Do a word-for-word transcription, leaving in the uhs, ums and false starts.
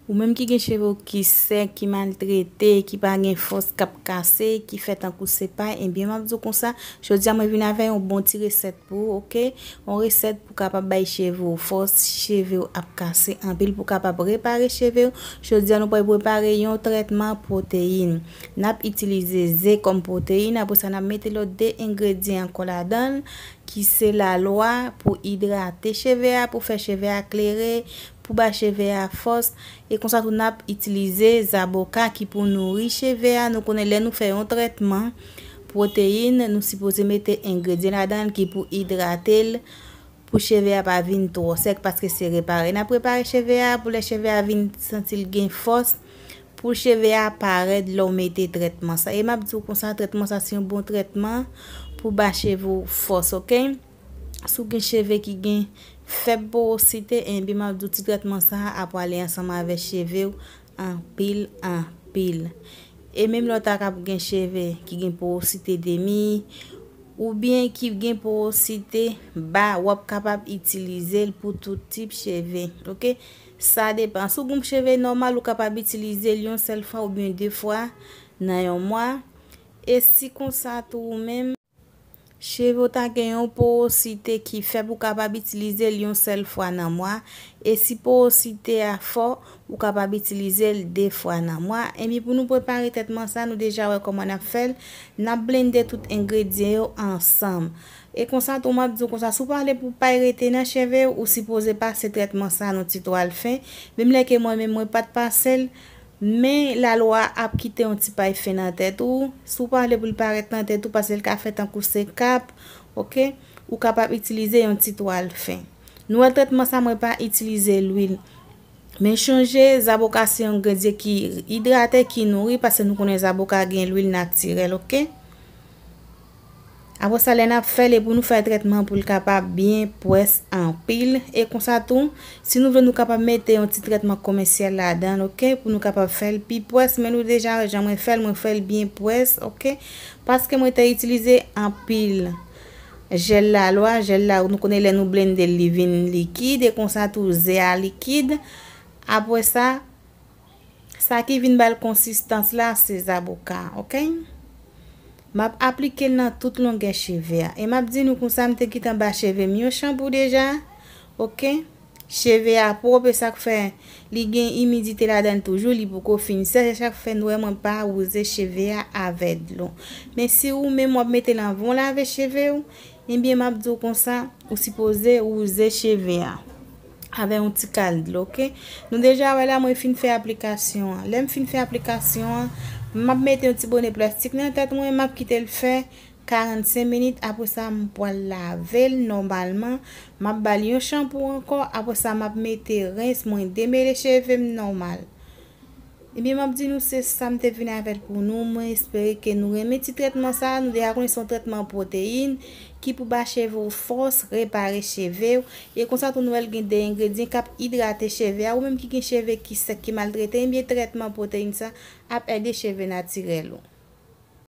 Ou menm ki gen cheve w ki sèk, ki maltrete, ki pa gen fòs, k ap kase, ki fè tankou se pay, ebyen, m ap di w konsa, jodi a mwen vin avè yon bon ti resèt pou ou, oke? Yon resèt pou kapab bay cheve w fòs, si cheve w ap kase anpil, pou kapab repare cheve w. Jodi a nou pral prepare yon trètman pwoteyin. N ap itilize ze kòm pwoteyin, apre sa n ap mete lòt de engredyan ankò ladan l, ki se lalwa pou idrate cheve a, pou fè cheve a klere, pou ba cheve a fòs. E konsa tou n ap itilize zaboka ki pou nouri cheve a. Nou konnen lè nou fè yon trètman pwoteyin, nou sipoze mete engredyan ladan l ki pou idrate l, pou cheve a pa vin twò sèk, paske se repare n ap repare cheve a, pou lè cheve a vin santi l gen fòs, pou cheve a pa rèd lè w mete trètman sa. E m ap di w konsa, trètman sa se yon bon trètman pou ba cheve w fòs, oke? Si w gen cheve ki gen fèb porosite, enben m ap di w ti trètman sa a ap prale ansanm avè cheve w anpil, anpil. E menm lè w ta kab gen cheve ki gen porosite demi, oubyen ki gen porosite ba, w ap kapab itilize l pou tout tip cheve, oke? Sa depan. Si w gen cheve nòmal, ou kapab itilize l yon sèl fwa oubyen de fwa nan yon mwa. E si konsa tou ou menm, cheve w ta gen yon porosite ki fèb, ou kapab itilize l yon sèl fwa nan mwa. E si porosite a fò, ou kapab itilize l de fwa nan mwa. Enpi pou nou prepare trètman sa, nou deja wè kòman n ap fè l. N ap blende tout engredyan yo ansanm. E konsa tou, m ap di w konsa, si w pa vle pou pay rete nan cheve w, ou sipoze pase trètman sa nan ti twal fen. Menm lè ke mwen menm mwen pa t pase l, men lalwa ap kite yon ti pay fen nan tèt ou. Si w pa vle pou l parèt nan tèt ou, paske l ka fè tankou se kap, oke? Ou kapab itilize yon ti twal fen. Nou wè trètman sa, mwen pa itilize lwil. Men chonje, zaboka se yon engredyan ki idrate, ki nouri, paske nou konnen zaboka gen lwil natirèl, oke? Apre sa, lè n ap fè l, e pou nou fè trètman pou l kapab byen pwès anpil. E konsa tou, si nou vle, nou kapab mete yon ti trètman komèsyal ladan l, oke? Pou nou kapab fè l pi pwès, men nou deja wè jan mwen fè l, mwen fè l byen pwès, oke? Paske mwen te itilize anpil jèl lalwa, jèl la, nou konnen lè nou blende l, li vin likid, e konsa tou, ze a likid. Apre sa, sa ki vin ba l konsistans la, se zaboka, oke? M ap aplike l nan tout longè cheve a. E m ap di nou konsa, m te gentan ba cheve m yon chanpou deja, oke? Cheve a pwòp, e sa k fè li gen imidite ladan l toujou, li poko fin sèch, e sa k fè nou wè mwen pa wouze cheve a avè dlo. Men si ou menm w ap mete l anvan w lave cheve w, ebyen, m ap di w konsa, ou sipoze wouze cheve a avè yon ti kal dlo, oke? Nou deja wè la, mwen fin fè aplikasyon an. Lè m fin fè aplikasyon an, m ap mete yon ti bonè plastik nan tèt mwen, m ap kite l fè karannsenk minit. Apre sa, m pral lave l nòmalman. M ap ba l yon chanpou ankò. Apre sa, m ap mete rens mwen, demele cheve m nòmal. Ebyen, m ap di nou se sa m te vin avè l pou nou. Mwen espere ke nou renmen ti trètman sa a. Nou deja konnen se yon trètman pwoteyin ki pou ba cheve w fòs, repare cheve w. E konsa tou nou wè l gen de engredyan k ap idrate cheve a. Ou menm ki gen cheve ki sèk, ki maltrete, ebyen trètman pwoteyin sa ap ede cheve natirèl ou.